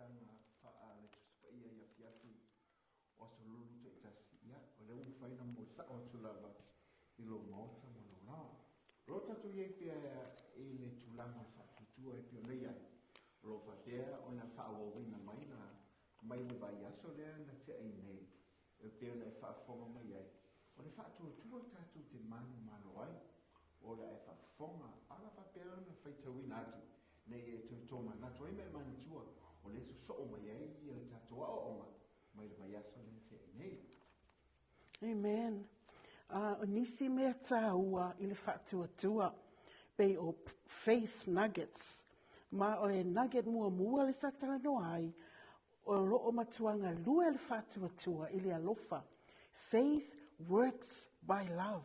amataga faa-le Tusi Paia i afiafi o Aso Lulu taitasi, ia, o lea ua mafai ona moe sao atu lava i lou maota ma lou laoa. O lo o tatou i ai pea i le tulaga o le faatuatua e pei ona i ai, o lo o faapea ona faaauauina mai la mai le vaiaso lea na tea nei, e pei ona e faafofoga mai ai, o le faatuatua tatou te manumalo ai, o le a e faafofoga, a o le a faapea ona faitauina atu, ina ia e toe tomanatu ai ma e manatua, o lea e sosoo mai ai le tatou aoaoga mai le vaiaso lea na tea nei. Amen. O nisi mea tāua i le faatuatua, pei o faith nuggets. Ma o le nugget muamua le sa talanoa ai, o lo o matua galue le faatuatua i le alofa. Faith works by love.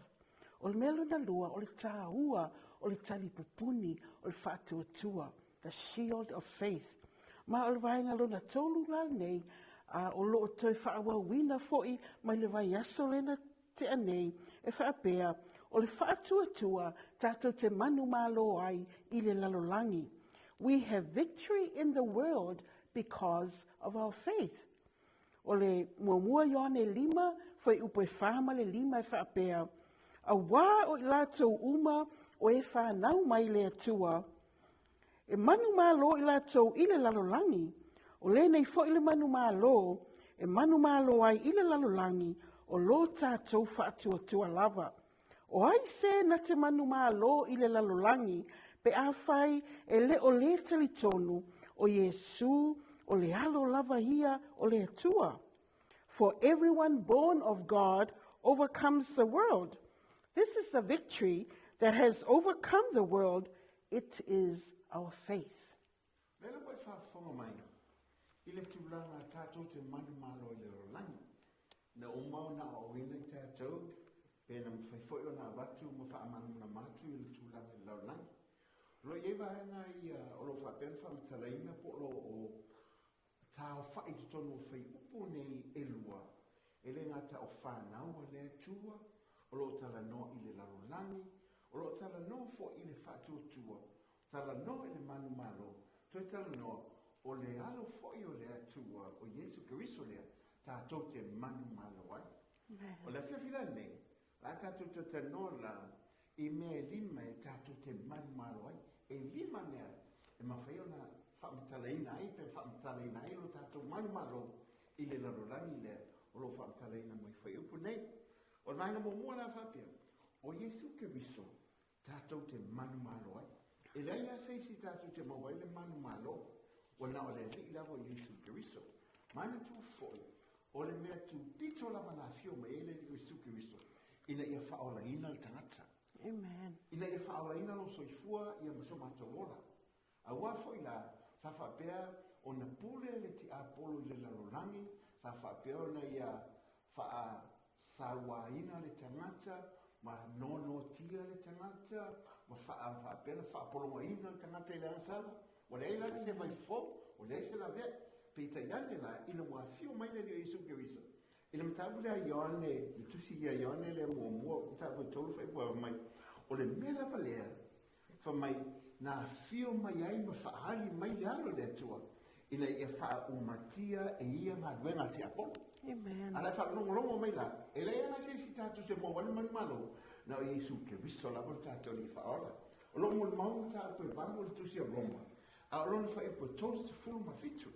O le mea lona lua, o le tāua o le talipupuni o le faatuatua, the shield of faith. Ma o le vaega lona tolu la lenei, a o lo o toe faaauauina foi mai le vaiaso lena tea nei, e faapea, o le faatuatua tatou te manumalo ai i le lalolagi. We have victory in the world because of our faith. O le 1 Ioane 5, fuaiupu e 4 ma le 5 e faapea, Auā o i latou uma o e fanau mai le Atua, e manumalo i latou i le lalolagi, o lenei foi le manumalo e manumalo ai i le lalolagi, o lo tatou faatuatua lava. O ai se na te manumalo i le lalolagi pe afai e le o le talitonu o Iesū o le Alo lava ia o le Atua? For everyone born of God overcomes the world. This is the victory that has overcome the world. It is our faith. Lea ua e faafofoga mai i le tulaga tatou te manumalo i le lalolagi. Na uma ona aoaoina i tatou, pe na mafai foi ona avatu ma faamalamalama atu i le tulaga i le lalolagi. O lo o i ai vaega ia o lo o faapea ona faamatalaina po o lo o taaofai i totonu o fuaiupu nei e lua, e le gata o fanau a le Atua, o lo o talanoa i le lalolagi, o lo o talanoa foi i le faatuatua, talanoa i le manumalo, toe talanoa, o le Alo foi o le Atua, o Iesu Keriso lea, tatou te manumalo ai. O le afiafi la lenei, o le a tatou talatalanoa la i mea e lima e tatou te manumalo ai. E lima mea e mafai ona faamatalaina ai pe faamatalaina ai lo tatou manumalo i le lalolagi lea o lo o faamatalaina mai fuaiupu nei. O le vaega muamua la faapea, o Iesu Keriso tatou te manumalo ai. E leai lava se isi tatou te maua ai le manumalo, ua na o le Alii lava o Iesu Keriso. Manatua foi, o le mea tupito lava na afio mai ai le Alii o Iesu Keriso, ina ia faaolaina le tagata. Amen. Ina ia faaolaina lou soifua ia ma so matou ola. Aua foi la, sa faapea ona pule le tiapolo i le lalolagi, sa faapea ona ia faasauaina le tagata, ma nonotia le tagata, ma faapea ona faapologaina le tagata i le agasala. Ua leai la se vaifofo, ua leai se laveai. Peitai ane la, ina ua afio mai le Alii o Iesu Keriso, i le mataupu lea a Ioane, le tusi ia Ioane lea muamua, mataupu e 3 fuaiupu fai mai, o le mea lava lea, Fai mai, na afio mai ai ma faaali mai le Alo o le Atua, ina ia faaumatia e ia galuega a le tiapolo. Amen. A la e faalogologo mai la, e leai lava se isi tatou te maua ai le manumalo, na o Iesu Keriso lava le tatou Alii Faaola. O lo o molimau mataupu e 8 o le tusi a Roma, a o lona fuaiupu e 37.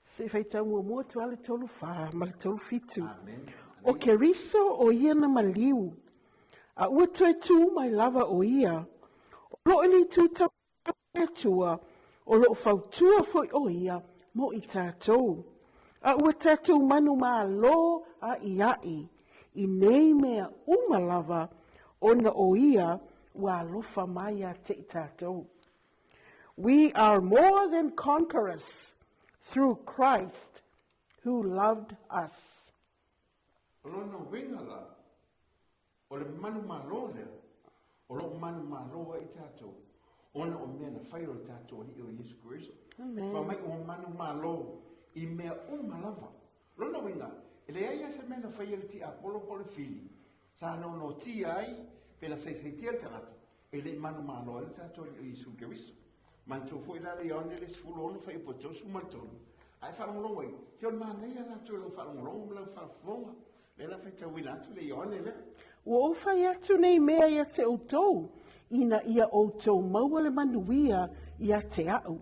Se i faitau muamua atu lava le 34 ma le 37. Amen. O Keriso o ia na maliu, a ua toe tū mai lava o ia. O lo o i le itu tau le Atua, o lo o fautua foi o ia mo i tatou. A ua tatou manumalo aʻiaʻi i nei mea uma lava, ona o ia ua alofa mai ia te i tatou. We are more than conquerors through Christ who loved us. O lona uiga la, o le manumalo lea, o lo o manumalo ai tatou, ona o mea na fai o le tatou Alii o Iesu Keriso. Amen. Fai mai ua manumalo i mea uma lava. Lona uiga, e leai lava se mea na fai e le tiapolo po o le fili, sa nonotia ai pe na saisaitia le tagata, e le i manumalo ai le tatou Alii o Iesu Keriso. Manatua foi la le Ioane le 16 fuaiupu 33, a e faalogologo ai, se o le manaia latou i lau faalogologo ma lau faafofoga. Lea la faitauina atu le Ioane lea. Ua ou fai atu nei mea ia te outou, ina ia outou maua le manuia ia te a'u.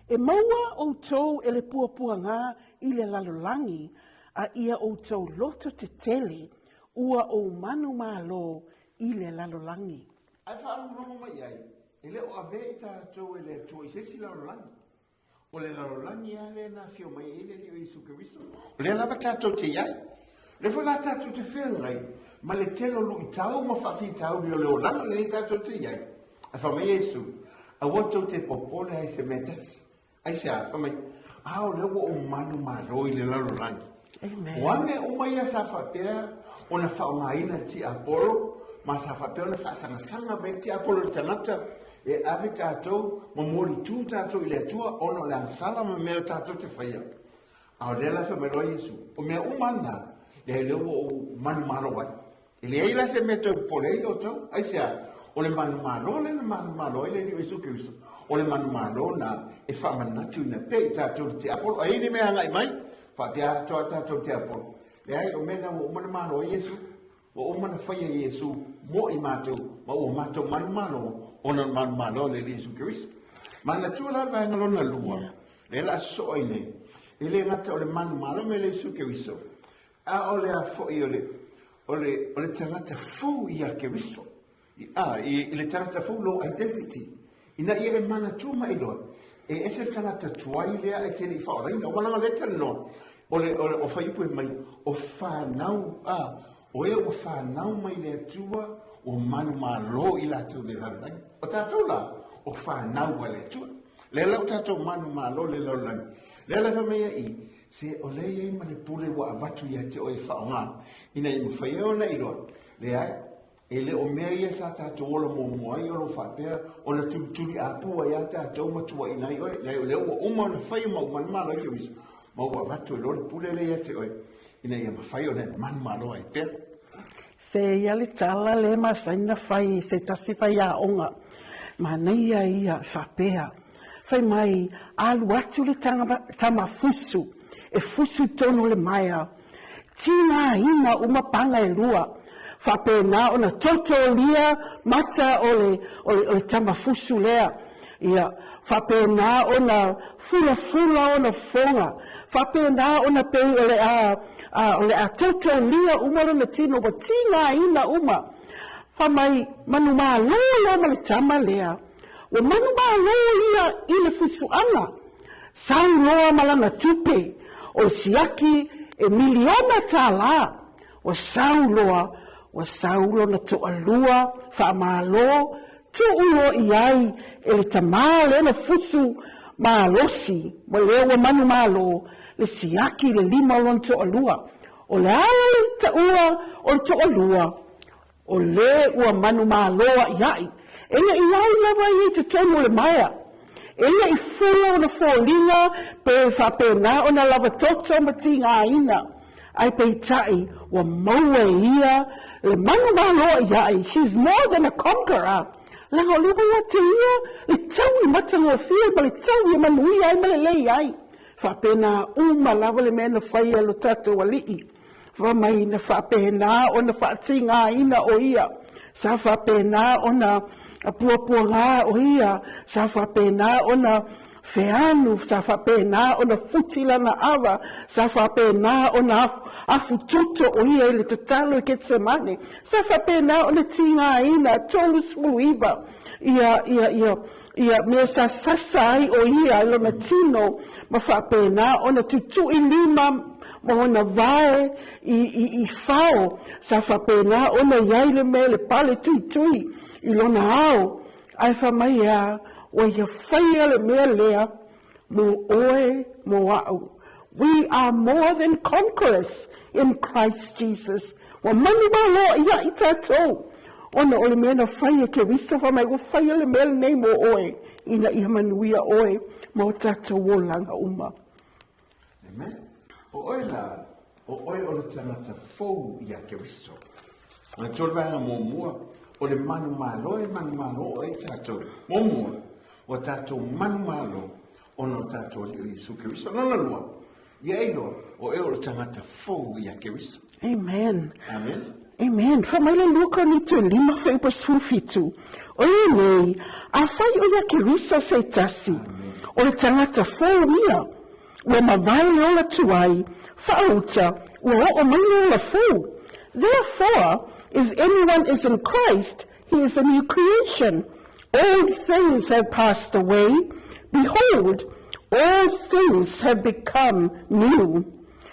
E maua outou e le puapuaga i le lalolagi, a ia outou loto tetele, ua ou manumalo i le lalolagi. Ae faalogologo mai i ai, e le o avea i tatou e le Atua i se isi lalolagi. O le lalolagi lava lea na afio mai ai le Alii o Iesu Keriso. O lea lava tatou te i ai. O lea foi la tatou te feagai ma le tele o luitau ma faafitauli o le olaga lenei tatou te i ai. Ae fai mai Iesu, aua tou te popole ai i se mea e tasi. Aisea? Fai mai, a o lea ua ou manumalo i le lalolagi. Amen. O a mea uma ia sa faapea ona faaaogaina e le tiapolo, ma sa faapea ona faasagasanga mai le tiapolo i le tagata, e ave tatou ma molitu tatou i le Atua ona o le agasala ma mea tatou te faia. A o lea la fai mai loa Iesu, o mea uma lava na, leai lea ua ou manumalo ai. E leai la se mea e toe popole ai outou. Aisea? O le manumalo lea na manumalo ai le Alii o Iesu Keriso, o le manumalo na e faamanatuina pea i tatou le tiapolo. A i ai ni mea e agai mai, faapea atoa tatou tiapolo. Leai, o mea na ua uma ona malo ai Iesu. Ua uma ona faia e Iesu mo i matou, ma ua matou manumalo ona o le manumalo a le Alii Iesu Keriso. Manatua la le vaega lona lua, lea o le a sosoo ai nei, e le gata o le manumalo me le Iesu Keriso, A o le a foi o le, o le, o le tagata fou iā Keriso, i, a, i, i le tagata fou lou identity, ina ia e manatua mai loa, e ese le tagata tuai lea e te le i faaolaina. Ua leaga o lea e talanoa, o le, o le, o fuaiupu e mai, o fanau, a, o e ua fanau mai le Atua, ua manumalo i latou i le lalolagi. O tatou la, o fanau a le Atua. Lea la ua tatou manumalo i le lalolagi. Lea la fai mai ai i, Se o lea e i ai ma le pule ua avatu ia te oe e faaaoga, ina ia mafai ai ona iloa, leai, e le o mea ia sa tatou ola muamua ai o lo o faapea ona tulituli apua ia tatou ma tuuaina ai oe. Leai, o lea ua uma ona fai ma ua manumalo ai Keriso, ma ua avatu ai loa le pule lea ia te oe, ina ia mafai ona e manumalo ai pea. Se ia le tala lea e masani na fai e se tasi faiaoga. Manaia ia faapea. Fai mai, alu atu le tama fusu, e fusu i totonu o le maea. Tigaina uma paga e lua. Faapena ona totolia mata o le, o le, o le tama fusu lea. Ia, faapena ona fulafula ona fofoga, faapena ona pei o le a, a, o le a toutolia uma lona tino, ua tigaina uma. Fai mai, manumalo loa ma le tama lea. Ua manumalo ia i le fusuaga. Sau loa ma lana tupe, o le siaki e miliona tālā. Ua sau loa, ua sau lona toalua faamalo, tuu loa i ai e le tamā lea na fusu malosi, ma lea ua manumalo le siaki i le lima o lona toalua. O le ala le taua o le toalua, o le ua manumalo aʻiaʻi, e le i ai lava ia i totonu o le maea. E le i fula ona foliga pe faapena ona lava toto ma tigaina, ae peitai ua maua e ia le manumalo aʻiaʻi, she's more than a conqueror, leaga o lea ua ia te ia le taui matagofie ma le taui e manuia ai ma lelei ai. Faapena uma lava le mea na faia e lo tatou Alii. Fai mai na faapena ona faatigaina o ia, sa faapena ona puapuaga o ia, sa faapena ona feanu, sa faapena ona futi lana ava, sa faapena ona afutoto o ia i le tatalo i Ketsemane, sa faapena ona tigaina 39 ia, ia, ia, ia mea sa sasa ai ʻo ia i lona tino ma faapena ona tutuʻi lima ma ona wae i, i, i fao, sa faapena ona i ai le mea le pale tuitui i lona ao, ae fai mai e a, ua ia faia le mea lea mo ʻoe mo aʻu. We are more than conquerors in Christ Jesus. Ua manumalo aʻiaʻi tatou, ona o le mea na fai e Keriso, fai mai ua faia le mea lenei mo ʻoe, ina ia manuia ʻoe ma o tatou olaga uma. Amen. O ʻoe la, o ʻoe o le tagata fou iā Keriso. Manatua le vaega muamua, o le manumalo e manumalo ai tatou. Muamua, Ua tatou manumalo ona o tatou Alii o Iesu Keriso. Lona lua, ia e iloa, o oe o le tagata fou ia Keriso. Amen. Amen. Amen. Fai mai le 2 Korinito e 5 fuaiupu 17. O lenei, afai o ia Keriso se tasi, o le tagata fou ia, ua mavae le ola tuai, faauta, ua oo mai le ola fou. Therefore, if anyone is in Christ, he is a new creation. Old things have passed away. Behold, all things have become new.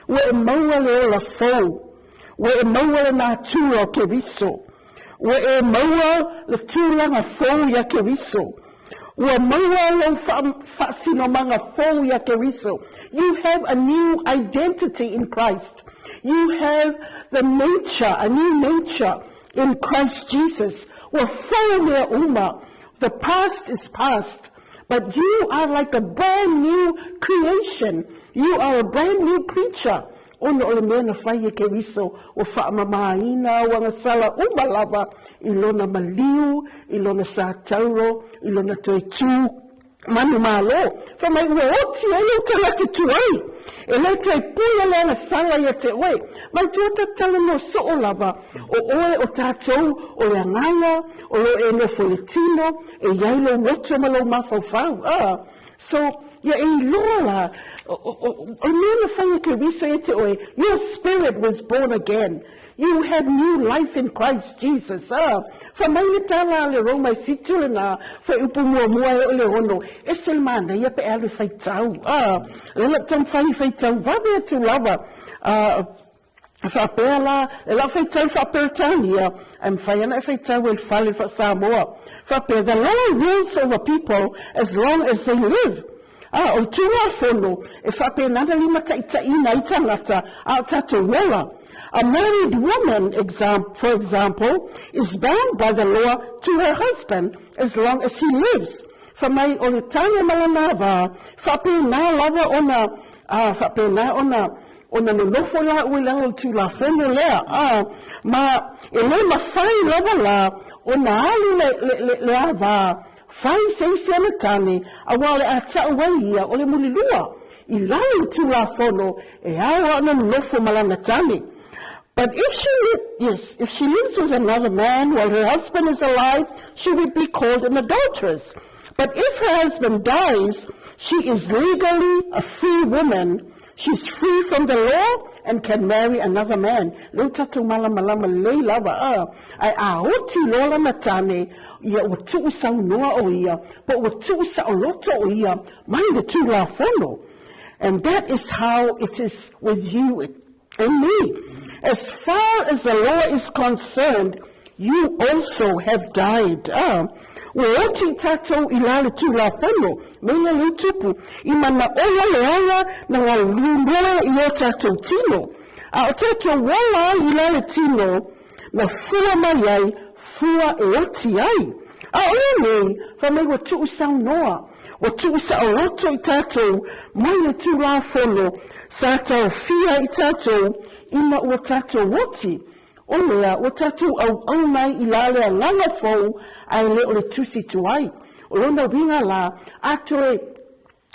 Ua e maua le ola fou. Ua e maua le natura o Keriso. Ua e maua le tulaga fou ia Keriso. Ua maua lou faasinomaga fou ia Keriso. You have a new identity in Christ. You have the nature, a new nature in Christ Jesus. Ua fou mea uma. The past is past. But you are like a brand new creation. You are a brand new creature. Ona o le mea na fai e Keriso, ua faamamāina au agasala uma lava i lona maliu, i lona satauro, i lona toe tū manumalo. Fai mai, ua oti ai lou tagata tuai. E le toe pule le agasala ia te oe. Manatua tatalanoa soo lava, o oe o tatou o le agaga, o lo o e nofo i le tino, e i ai lou loto ma lou mafaufau. Ah, so, ia e iloa la, o le mea na fai e Keriso ia te oe, your spirit was born again. You have new life in Christ Jesus. Ah, fai mai le tala a le Roma e 7 lena, fuaiupu muamua e oo i le 6, ese le manaia pe a alu e faitau. Ah, lea la ou taumafai e faitau vave atu lava. Ah, faapea la, e lau faitau faa-Peretania, ae mafai lava ona e faitau ai i le fale faa-Samoa. Faapea, the law rules over people as long as they live. A, o le Tulafono, e faapena ona limataitaiina ai tagata a o tatou ola. A married woman, for example, is bound by the law to her husband as long as he lives. Fai mai, o le tane ma lana va, faapena lava ona, a, faapena ona, ona nonofo laua i lalo o le Tulafono lea, a, ma e le mafai lava la ona alu le, le, le, le ava fai se isi ana tane, auā o le a taʻu ai ia o le mulilua i lalo o le Tulafono e ao lava ona nonofo ma lana tane. But if she, yes, if she lives with another man while her husband is alive, she would be called an adulteress. But if her husband dies, she is legally a free woman. She's free from the law and can marry another man. Lea ua tatou malamalama lelei lava, a, ae a oti loa lana tane, ia ua tuusaunoa o ia, po ua tuusaoloto o ia mai le Tulafono. And that is how it is with you and me. As far as the law is concerned, you also have died. Ah, ua oti i tatou i la le Tulafono, me le leu tupu, i manaoga le aga na galulue i o tatou tino. A o tatou ola ai i la le tino, na fua mai ai, fua e oti ai. A o lenei, fai mai ua tuusaunoa, ua tuusaoloto i tatou mai le Tulafono sa taofia i tatou ina ua tatou oti. O lea, ua tatou auau mai i la le agaga fou, ae le o le tusi tuai. O lona uiga la, a toe,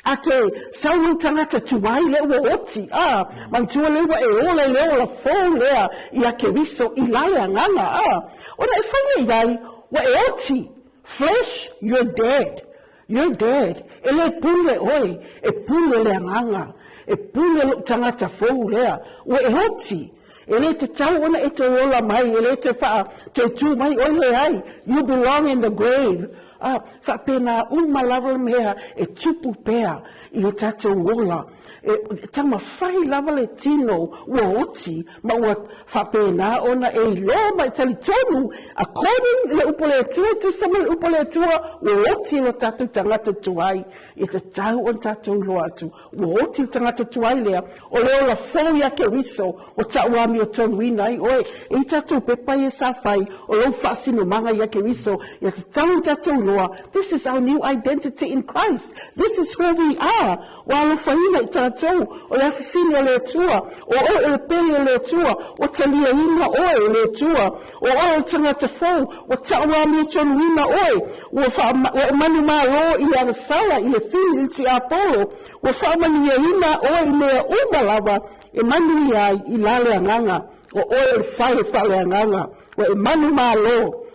a toe sau lou tagata tuai lea ua oti, a, manatua lea ua e ola i le ola fou lea ia Keriso i la le agaga, a. Ona e fai lea i ai, ua e oti, flesh, you're dead. You're dead. E le pule oe, e pule le agaga. E pule lou tagata fou lea. Ua e oti. E le tatau ona e toe ola mai, e le toe faa, toe tū mai oe leai. You belong in the grave. A, faapena uma lava le mea e tupu pea i o tatou ola. E taumafai lava le tino ua oti ma ua faapena ona e iloa ma e talitonu according i le upu a le Atua, e tusa ma le upu a le Atua, ua oti e lo tatou tagata tuai. E tatau ona tatou iloa atu, ua oti le tagata tuai lea, o le ola fou ia Keriso, ua tauamiotonuina ai oe. E i tatou pepa ia sa fai, o lou faasinomaga ia Keriso, ia tatau ona tatou iloa, this is our new identity in Christ. This is who we are. Ua alofaina i tagata. tatou, o le afafine o le Atua, o oe o le pele o le Atua, ua taliaina oe e le Atua, o oe o le tagata fou, ua tauamiotonuina oe, ua ua e manumalo i le agasala, i le fili, i le tiapolo, ua faamanuiaina oe i mea uma lava e manuia ai i la le agaga, o oe o le fale faaleagaga, ua e manumalo,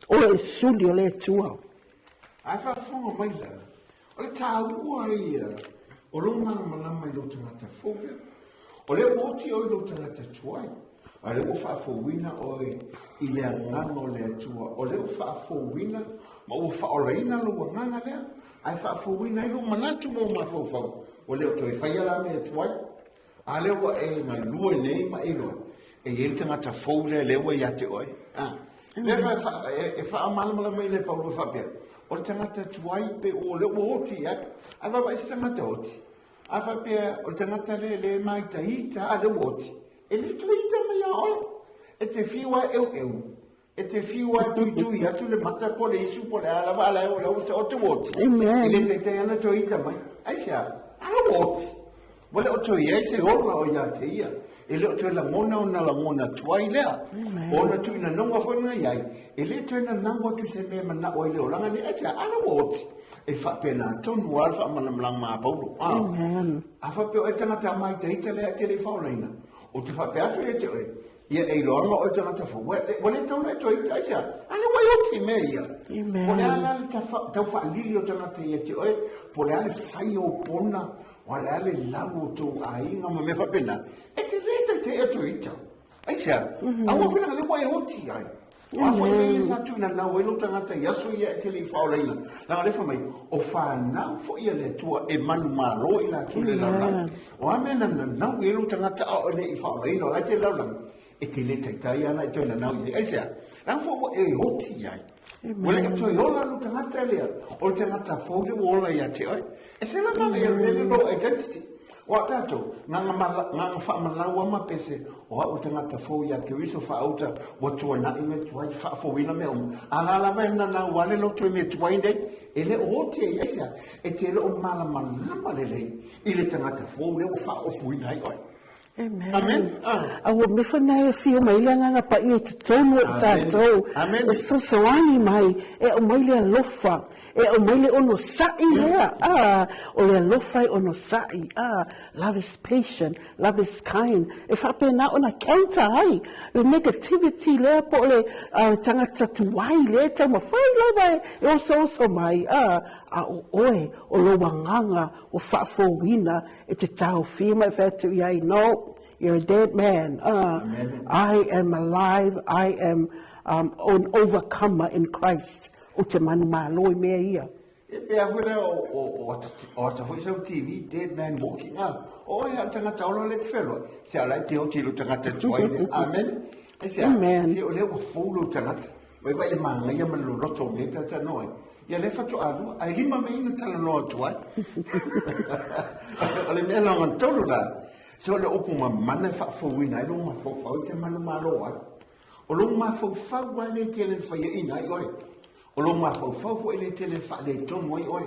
oe o le suli o le Atua. Ae faafofoga mai la, o le taua ia o lou malamalama i lou tagata fou lea. O lea ua oti oe i lou tagata tuai, a o lea ua faafouina oe i le agaga o le Atua. O lea ua faafouina ma ua faaolaina lou agaga lea, ae faafouina ai lou manatu ma ou mafaufau, ua le o toe faia la mea tuai. A lea ua e galue nei ma e iloa, e i ai le tagata fou lea lea ua ia te oe. A, lea e faamalamalama i le Paulo e faapea, o le tagata tuai pe o lea ua oti i ai. Ae vaavaai se tagata oti. A faapea o le tagata lea lea e māitaita a lea ua oti, e le toe ita mai ia oe. E te fiu lava e eueu, E te fiu lava e tuitui atu le mata po o le isu po o le a lava a la e o la ua taoto ua oti. Amen. E le taitai ana toe ita mai. Aisea? A la ua oti. Ua le o toe i ai se ola o ia te ia. E le o toe lagona ona lagona tuai lea. Amen. O ona tuinanoga foi na i ai, e le toe nanau atu i se mea e manao ai le olaga nei. Aisea? A la ua oti. E faapena tonu lava le faamalamalama a Paulo. A. Amen. A faapea o e tagata maitaita lea e te le i faaolaina, ou te faapea atu ia te oe, Ia e iloa ona oe tagata fou. Ua ua le tatau ona e toe ita aisea? A lea ua e oti i mea ia. Amen. Po o le a la le tau faalili o tagata ia te oe, po o le a le fai o pona, o le a le lau o tou aiga ma mea faapena, e te le taitai e toe ita. Aisea? Aua foi leaga lea ua e oti ai. O a foi mea ia sa tuunanau ai lou tagata i aso ia e te le i faaolaina, leaga o lea e fai mai, o fanau foi a le Atua e manumalo i latou i le lalolagi. O a mea na nanau i ai lou tagata a o e le i faaolaina, o la e te i le lalolagi, e te le taitai lava na e toe nanau i ai. Aisea? Leaga foi ua e oti i ai. Ua le toe ola lou tagata lea, o le tagata fou lea ua ola ia te oe. E se lava le le lou identity. Aua o tatou, gagamalau, gagafaamalauama ma pese, o au le tagata fou ia Keriso faauta, ua tuanai mea tuai, faafouina mea uma. A la lava e nanau ale loto i mea tuai nei, e le o oti ai, aisea? E te le o malamalama lelei i le tagata fou lea ua faaofoina ai oe. Amen. Amen. Ah. A ua mefa na e fio mai le agaga paia i totonu o i tatou. Amen. E fesoasoani mai, e aumai le alofa, e aumai le onosai lea. Ah, o le alofa e onosai. Ah, love is patient, love is kind. E faapena ona counter ai le negativity lea po o le, ah, le tagata tuai lea e taumafai lava e osooso mai. Ah, a o oe o lou agaga ua faafouina e te taofia ma e fai atu i ai, no, you're a dead man. I am alive, I am an overcomer in Christ. Ou te manumalo i mea ia. E pea foi lea o ata foi sau TV, Dead Man Walking. Ah, o oe a le tagata ola le te whenua. Se ala e te oti lo tagata tuai le. Amen. E se Amen. Se o lea ua fou lo tagata. Vaivai le manaia ma le loloto o mea e talatalanoa ai. Ia lea faatoa lua, ae lima mea ia na talanoa atu ai. O le mea lagatonu la, se o le upu mamana e faafouina ai lou mafaufau e te manumalo ai. O lou mafaufau lava lea e tele ina faiaina ai oe. O lou mafaufau foi lea e tele ina faaletonu ai oe.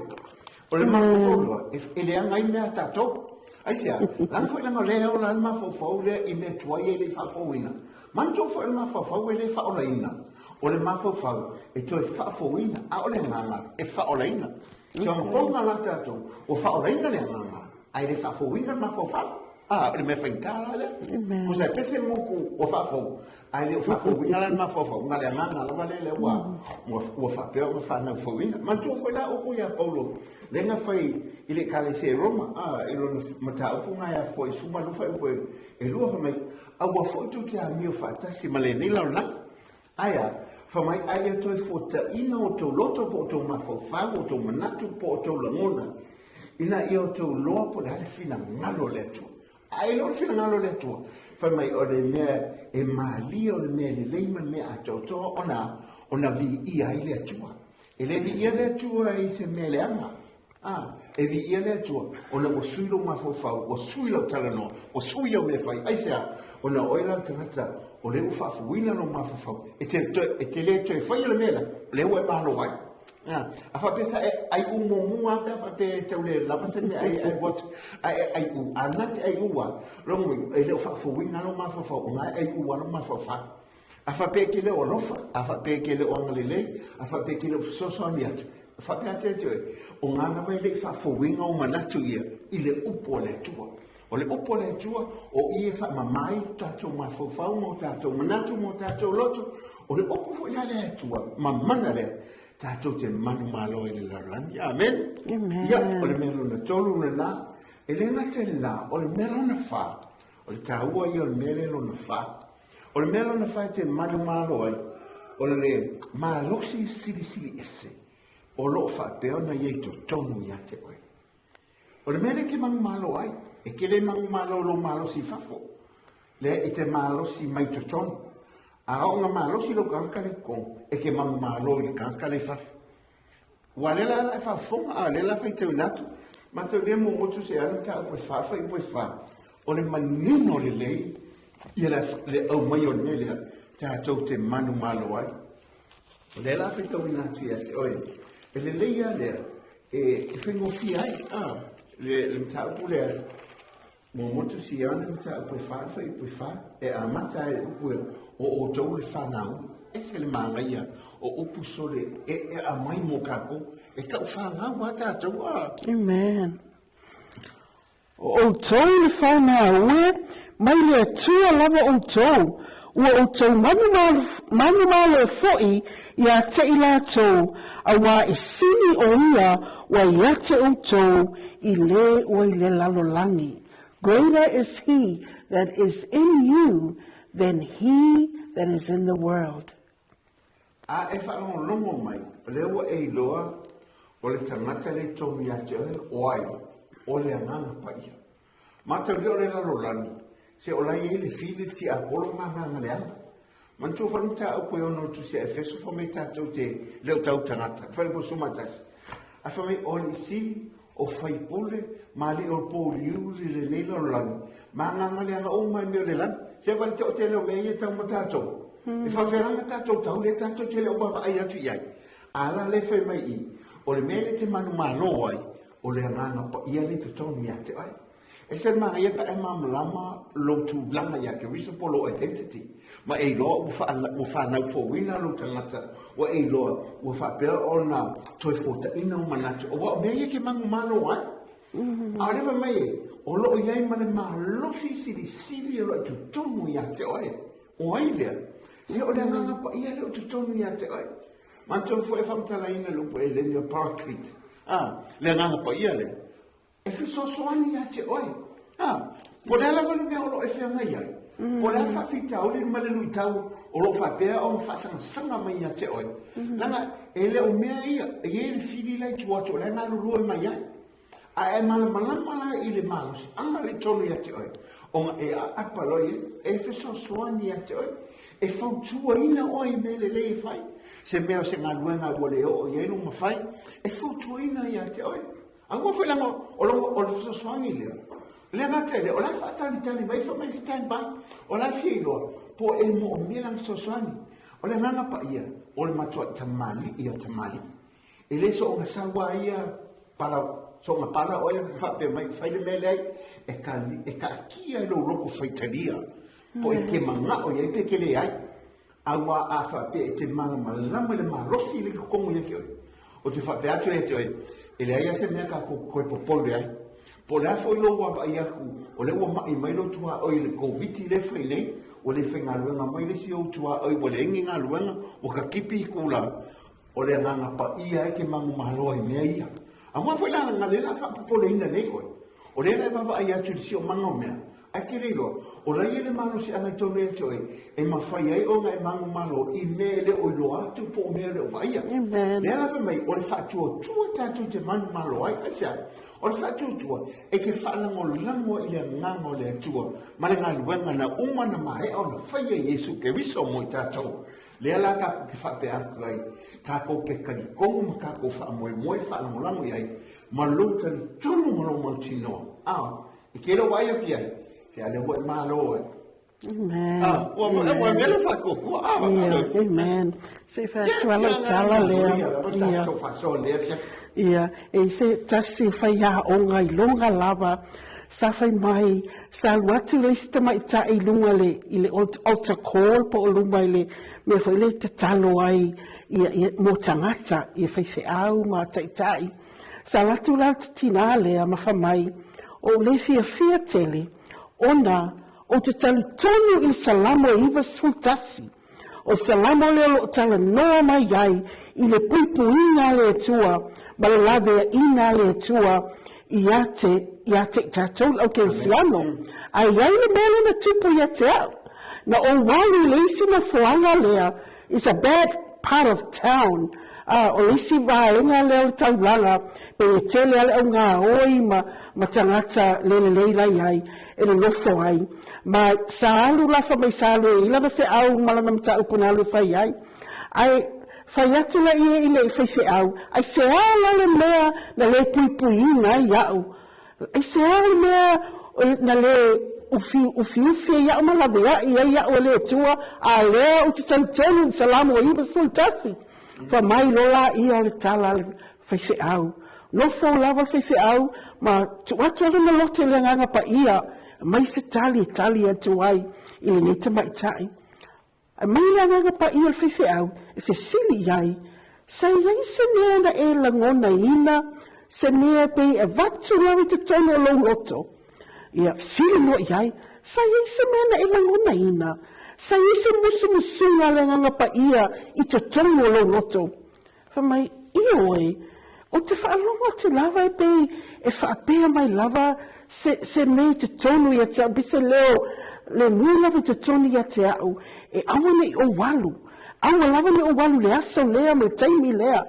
O le mafaufau loa, e leaga ai mea a tatou. Aisea? Leaga foi leaga o lea e ola ai le mafaufau lea i mea tuai e le i faafouina. Manatua foi o le mafaufau e le faaolaina. O le mafaufau e toe faafouina, a o le agaga e faaolaina. So, pau la tatou, ua faaolaina le agaga, ae le faafouina le mafaufau. A, o le mea faigata la lea. Tusa e pese le moku ua faafou, ae le o faafouina la le mafaufau, na le agaga lava lea lea ua, ua, ua faapea ona fanau fouina. Manatua foi la upu ia Paulo, lea na fai i le Ekalesia i Roma, a, i lona mataupu na ia foi 12 faaiupu e lua, fai mai, Aua foi tou te amio faatasi ma lenei lalolagi. Ae a? Fai mai, a ia toe fuataina outou loto po o outou mafaufau, outou manatu po o outou lagona, ina ia outou loa po o le a le finagalo o le Atua. A e iloa le finagalo o le Atua, fai mai o le mea e malie, o le mea lelei ma le mea atoatoa ona, ona viia ai le Atua. E le viia le Atua i se mea leaga. A, e viia le Atua, ona ua sui lou mafaufau, ua sui lau talanoa, ua sui au mea e fai. Aisea? Ona o oe la le tagata o lea ua faafouina lou mafaufau, e te, toe, e te le toe faia le mea lea, o lea ua e malo ai. A faapea sa e aiʻu muamua lava pe a faapea e tau le lava se mea ai ai what a e aiʻu a na te aiʻu a lona uiga e le o faafouina lou mafaufau ona e aiʻu a lou mafaufau. A faapea e te le o alofa, a faapea e te le o agalelei, a faapea e te le o fesoasoani atu, e faapea atu ia te oe, o gā lava e le i faafouina ou manatu ia i le upu a le Atua. O le upu a le Atua, o i e faamama ai o tatou mafaufau ma o tatou manatu ma o tatou loto. O le upu foi la a le Atua, ma mana lea, tatou te manumalo ai i le lalolagi. Amen. Amen. Ia, o le mea lona tolu lena, e le gata i lena, o le mea lona fa, o le taua ia o le mea lea lona fa. O le mea lona fa e te manumalo ai, o le malosi silisili ese o lo o faapea ona i ai i totonu ia te oe. O le mea lea e te manumalo ai, e te le manumalo i lou malosi i fafo, lea e te malosi mai totonu. A oo ina malosi lou tagata lea i totonu, e te manumalo i le tagata lea i fafo. Ua lea la e faafofoga, a o lea la e faitauina atu, matou le momotu se alu mataupu e fa fuaiupu e fa, o le manino lelei ia le, le aumai o le mea lea tatou te manumalo ai. O lea la faitauina atu ia te oe, e lelei lava lea e faigofie ai a le mataupu lea Momotu Sione mataupu e fa fuaiupu e fa, e amata ai le upu e o outou le fanau. Ese le manaia o upu sole e e aumai mo kākou, e tau fanau a tātou a. Amen. O outou le fanau e, mai le Atua lava outou, ua outou manumalo foi ia te i latou, auā e sili o ia ua ia te outou i le ua i le lalolagi. Greater is he that is in you than he that is in the world. A e faalogologo mai, o lea ua e iloa o le tagata le tonu ia te oe, o ai, o le Agaga Paia. Mataulia o le lalolagi, se o la e i ai le fili, le tiapolo ma agaga leaga. Manatua foi le mataupu e ono tusi a Efeso fai mai tatou te le o tau tagata, fai po suma tasi. A fai mai o alii sili, o faipule, ma alii o pouliuli i lenei lalolagi, ma agaga leaga uma i mea o le lagi. Se vaai te o tele o mea ia e tau ma tatou. E faafeaga tatou tau lea tatou te le o vaavaai atu i ai. A la le fai mai i, o le mea le te manumalo ai, o le agaga paia le totonu ia te oe. E se manaia pe a e malamalama lou tulaga ia Keriso po o lou identity, ma e iloa ua ua fanau fouina lou tagata, ua e iloa ua faapea ona toe fuataina ou manatu, aua o mea ia e te manumalo ai. A o lea fai mai e, o lo o i ai ma le malosi silisili o lo o i totonu ia te oe. O ai lea? Se o le Agaga Paia lea o totonu ia te oe. Matou foi e faamatalaina le upu eleni o Paraclete. A, le Agaga Paia lea. E fesoasoani ia te oe. A, po o le a lava le mea o lo o e feagai ai, po o le a le faafitauli ma le luitau o lo o faapea ona faasagasaga mai ia te oe, leaga e le o mea ia, e i ai le fili la i tua atu o la e galulue mai ai. A e malamalama la i le malosiaga lea i totonu ia te oe, ona e aapa loa i ai, e fesoasoani ia te oe, e fautuaina oe i mea lelei e fai, se mea o se galuega ua le oo i ai lou mafai, e fautuaina ia te oe. Aua foi leaga o lo o le fesoasoani lea. Le gata i lea, o la e faatalitali mai, fai mai stand by, o la e fia iloa, po o e moomia lana fesoasoani. O le agaga paia, o le matuai tamalii o tamalii. E le soona sau a ia pala, soona pala oe ma faapea mai, fai le mea lea ai, e, ka, e kaatia i lou loto faitalia, po e te manao i ai pe te leai. Aua a faapea e te malamalama i le malosi i le totonu ia te oe, ou te faapea atu ia te oe, e leai lava se mea tatou toe popole ai. Po o le a foi lou vaavaai atu, o lea ua ma'i mai lou tuaoi i le Koviti lea e fai nei, ua le faigaluega mai le isi ou tuaoi, ua leai ni galuega, ua takipi itula, o le Agaga Paia e te manumalo ai i mea ia. Aua foi la, leaga o lea o le a faapopoleina nei oe, o lea la e vaavaai atu i le siomaga o mea, Ae ke le iloa, o la ia le malosiaga i tonu ia te oe, e mafai ai ona e manumalo i mea e le o iloa atu po o mea e le o vaaia. Amen. Lea la fai mai, o le faatuatua tatou te manumalo ai. Aisea? O le faatuatua e te faalagolago i le agaga o le Atua ma le galuega na uma na maea ona faia e Iesu Keriso mo i tatou. Lea la tatou te faapea atu ai, tatou te talitonu ma tatou faamoemoe faalagolago i ai ma lou talitonu ma lou mautinoa. A, I ke leo vaai atu iai, se ale ua e malo ai. Amen. Ah, ua ua ua mele whakokoa. Ah, yeah, amen. Se i fai atu lava lau tala lea. Ia. Ia, e i se tasi o faiaoga iloga lava sa fai mai, sa alu atu le isi tamaitai i luga le, i le altar call po o luma i le mea foi lea e tatalo ai ia, ia, mo tagata, ia faifeau ma taitai. Sa alu atu la le tinā lea ma fai mai, Ou le fiafia tele ona ou te talitonu i le Salamo e 91. O le Salamo lea o lo o talanoa mai ai i le puipuiga a le Atua ma le laveaiina a le Atua ia te, ia te i tatou le au kerisiano. Ae i ai le mea lea na tupu ia te au. Na ou alu i le isi nofoaga lea, it's a bad part of town, a, o le isi vaega lea o le taulaga, pei e tele lava le augaoi ma, ma tagata le lelei la i ai e nonofo ai. Ma sa alu la fai mai sa alu e i lana feau ma lana mataupu na alu e fai ai. Ae fai atu la ia i le faifeau, aisea la le mea na le puipuiina ai au? Aisea le mea na le ufi, ufiufi ai au ma laveai ai au e le Atua, a lea ou te talitonu i le Salamo 91? Fai mai loa laia o le tala a le faifeau. Nofo lava le faifeau ma tuu atu lona loto i le Agaga Paia, aumai se tali e tali atu ai i lenei tamaitai. Aumai le Agaga Paia le faifeau e fesili i ai, Sa i ai se mea na e lagonaina, se mea e pei e avatu lava i totonu o lou loto? Ia, fesili loa i ai, Sa i ai se mea na e lagonaina? Sa i ai se musumusuga a le Agaga Paia i totonu o lou loto? Fai mai, Ioe, ou te faalogo atu lava e pei e faapea mai lava se, se mea i totonu ia te au, pei se leo le nui lava i totonu ia te au, e aua ne i ou alu. Aua lava ne i ou alu i le aso lea ma le taimi lea.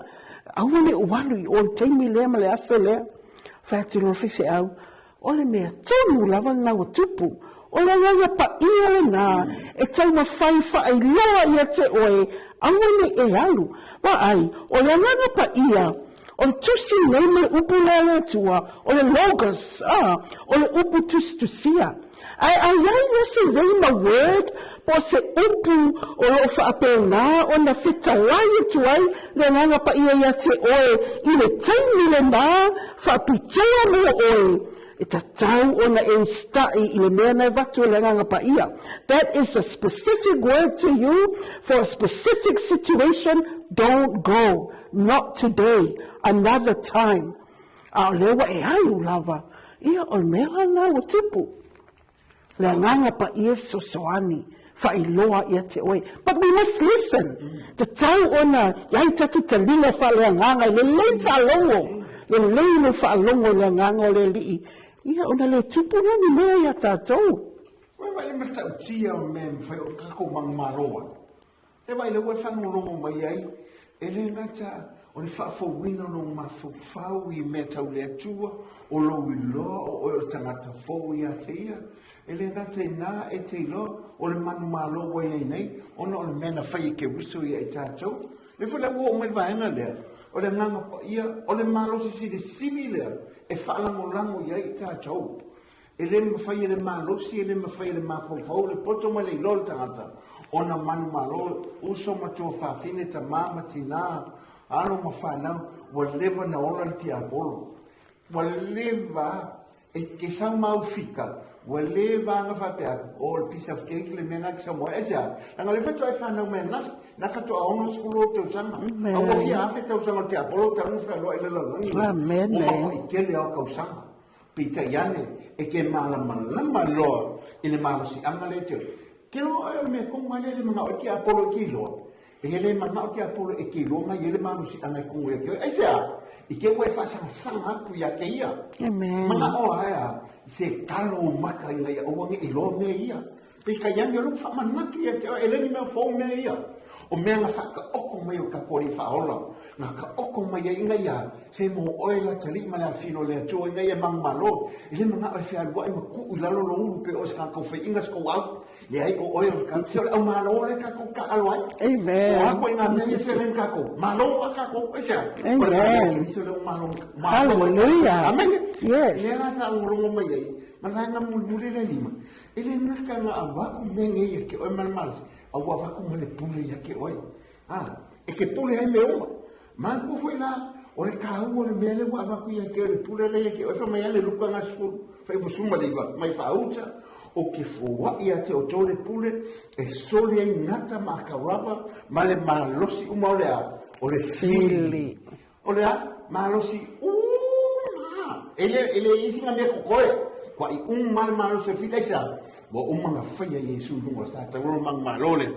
Aua ne i ou alu i o i le taimi lea ma le aso lea. Fai atu loa le faifeau, O le mea tonu lava lena ua tupu. O le agaga paia lena e taumafai faailoa ia te oe, aua ne i e alu. Vaai, o le agaga paia, o le tusi lenei ma le upu lea a le Atua, o le Logos, a, o le upu tusitusia. Ae a i ai loa se rhema word po o se upu o lo o faapena ona fetalai atu ai le Agaga Paia ia te oe i le taimi lena faapitoa mo oe, e tatau ona e usitai i le mea na avatu e le Agaga Paia. That is a specific word to you for a specific situation, don't go, not today, another time. A o lea ua e alu lava, ia o le mea lena ua tupu. Le Agaga Paia e fesoasoani, faailoa ia te oe. But we must listen. Tatau ona i ai tatou taliga faaleagaga i lelei faalogo, lelei lou faalogo i le Agaga o le Alii, ia ona le tupu lea ni mea ia tatou. Ua vaai le matautia o mea e mafai ona tatou manumalo ai. E vaai lea ua e faalogologo mai ai, e le gata o le faafouina o lou mafaufau i mea tau le Atua, o lou iloa o oe o le tagata fou ia te Ia. E le gata i na, e te iloa o le manumalo ua i ai nei, ona o le mea na fai e Keriso ia i tatou. Lea foi la ua oo mai le vaega lea, o le Agaga Paia, o le malosi silisili lea e faalagolago i ai i tatou. E le mafai e le malosi, e le mafai e le mafaufau, le poto ma le iloa o le tagata ona manumalo, uso ma tuafafine, tama ma tina, alo ma fanau, ua leva na ola le tiapolo. Ua leva e ke sau mau fika, ua leva anga faapea atu, oh, le piece of cake le mea na ki sau moe. Aisea? Leaga o lea faatoa e fanau mai ananafi, na faatoa 60 ou tausaga. A ua fia afe tausaga o le tiapolo talu ona fealuai i le lalolagi nei. Amen. Ua makuai tele lava o tausaga. Peitai ane, e ke malamalama loa i le malosiaga lea te Ke loa oe o le mea komu lava lea e le manao ai tiapolo e ke iloa. E le manao tiapolo e ke iloa mai ai le malosiaga e komu ia te oe. Aisea? I te ua e faasagasanga atu ia te ia. Amen. Manao lava ea, se talo ou maka ina ia aua ne i iloa mea ia. Peitai ane, o lea ua faamanatu ia te oe, e le ni mea fou mea ia. O mea na faataoto mai o tatou Alii Faaola, na taoto mai ai ina ia se mo oe le atalii ma le afino o le Atua ina ia manumalo. E le manao e fealuai ma tuu i lalo lou ulu pei o se tagata taufaiina se tou au. Leai, o oe o le tagata, se o le au malo lea tatou taaalo ai. Amen. O a koe ngā mea ia fealai ma tatou? Malo a tatou, aisea? Amen. O le mea o Keriso lea ua malo. Hallelujah. Amen. Yes. Lea la faalogologo mai ai, ma le vaega mulimuli lea lima, E le gata na avatu mea nei ia te oe ma le malosi, a ua avatu ma le pule ia te oe. A, E ke pule ai mea uma. Manatua foi la, o le taua o le mea lea ua avatu ia te oe, le pule lea ia te oe, fai mai lava le Luka 10, fuaiupu 19, mai faauta, o ke foai ia te outou le pule, e soli ai gata ma akaurapa ma le malosi uma o le a? O le fili. O le a? Malosi uma. E le, e le i ai sina mea kokoe. Kuaʻi uma le malosi o le fili. Aisea? Ua uma ona faia Iesu i luga o le sa taua lo manumalo lea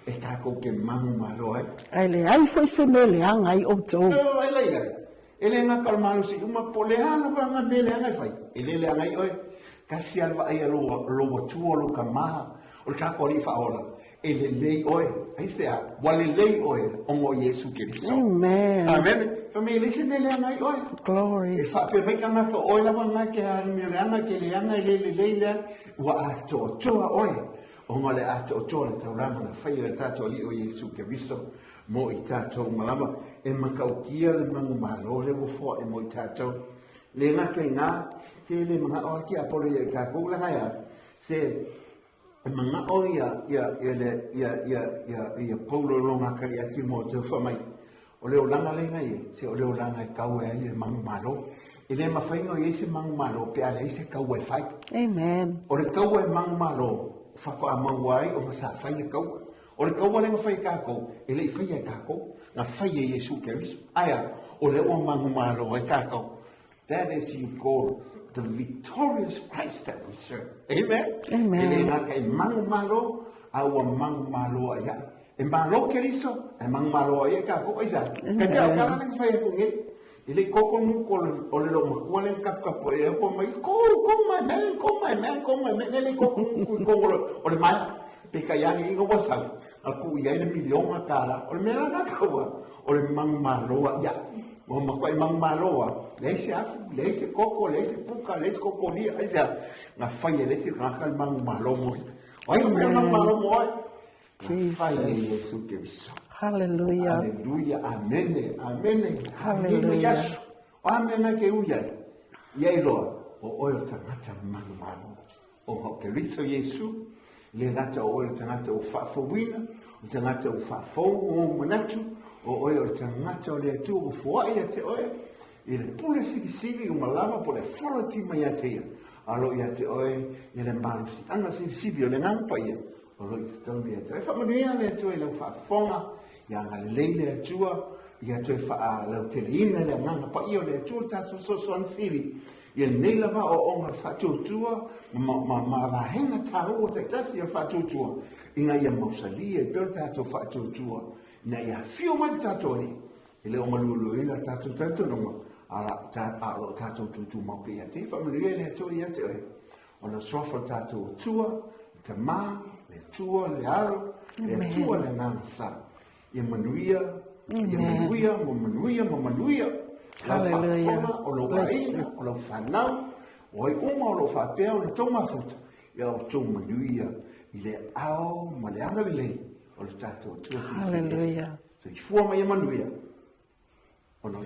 e tatou te manumalo ai. Ae leai foi se mea e leaga ai outou. O, e leai ai. E le gata o le malosi uma, po o le a lava ana mea leaga e fai, e le leaga ai oe. Tasi lava le vaai a lou, lou atua, lou tama, o le tatou Alii Faaola, E lelei oe. Aisea? Ua lelei oe ona o Iesu Keriso. Amen. Amene. Fai mai, e leai se mea leaga ai oe. Glory. E faapea mai tagata, o oe lava lena e te alumia leaga, e te leaga, e le lelei lea. Ua atoatoa oe ona o le atoatoa o le taulaga na faia e le tatou Alii o Iesu Keriso mo i tatou uma lava. E matautia le manumalo lea ua foai mo i tatou. Le gata i na, se le manao lava tiapolo ia i tatou, leaga e a? Se E manao ia, ia, ia, le, ia, ia, ia, ia Paulo i lona akali ia Timoteo fai mai, o le olaga lea na i ai, se o le olaga e taua ai le manumalo. E le mafai ona i ai se manumalo pe a leai se taua e fai. Amen. O le taua e manumalo, faatoa maua ai ona sa fai le taua. O le taua lea na fai e tatou, e le i faia e tatou, na fai e Iesu Keriso. Ae a? O lea ua manumalo ai tatou. That is you call the victorious Christ that we serve. Amen. Amen. E le gata e manumalo, a ua manumalo ai ai. E malo Keriso, e manumalo ai ai tatou. Aisea? Ka te au kala lenga fai atu nei. E le koko nu ko o le lo makua le kapu kapu e ko mai ko ko my man ko my man ko my man le koko nu ku ko o le mai pe ka yangi inga wasau a ku ia le miliona tala o le mea la kaua o le manumalo ia Ua matuai manumalo a, leai se afu, leai se koko, leai se puka, leai se kokolia, ai se a, na fai e le isi tagata le manumalo mo ia. O ai na faia le manumalo mo oe? Na fai e Iesu Keriso. Hallelujah. Hallelujah. Amene. Amene. Hallelujah. Iasu. O a mea ngai ke ui ai? Ia iloa, o oe o le tagata manumalo. O o Keriso Iesu, le gata o oe o le tagata ua faafouina, o le tagata ua faafou ou manatu, o oe o le tagata o le Atua ua foai ia te oe, i le pule silisili uma lava po o le authority mai ia te ia, a o lo o ia te oe ia le malosiaga silisili o le Agaga Paia o lo o i totonu ia te oe. Faamanuia le Atua i lau faafofoga, ia agalelei le Atua, ia toe faalauteleina le Agaga Paia o le Atua le tatou fesoasoani sili Ia lenei lava aoaoga o le faatuatua ma, ma, ma vaega taua taitasi o le faatuatua, ina ia mausali ai pea o le tatou faatuatua, ina ia afio mai le tatou Alii, e le o malualuaina le tatou talitonuga, a, ta, a o lo o tatou tutumau pea ia te. Faamanuia le Atua ia te oe. Ona suafa o le tatou Atua, le Tama, le Atua, le Alo, le Atua, le Agaga Sa. Ia manuia, ia manuia, ma manuia, ma manuia. Lau faafofoga, o lou aiga, o lau fanau, o ai uma o lo o faapea ona outou mafuta, ia outou manuia i le ao ma le agalelei o le tatou Atua Silisili Ese. Soifua ma ia manuia. Ona.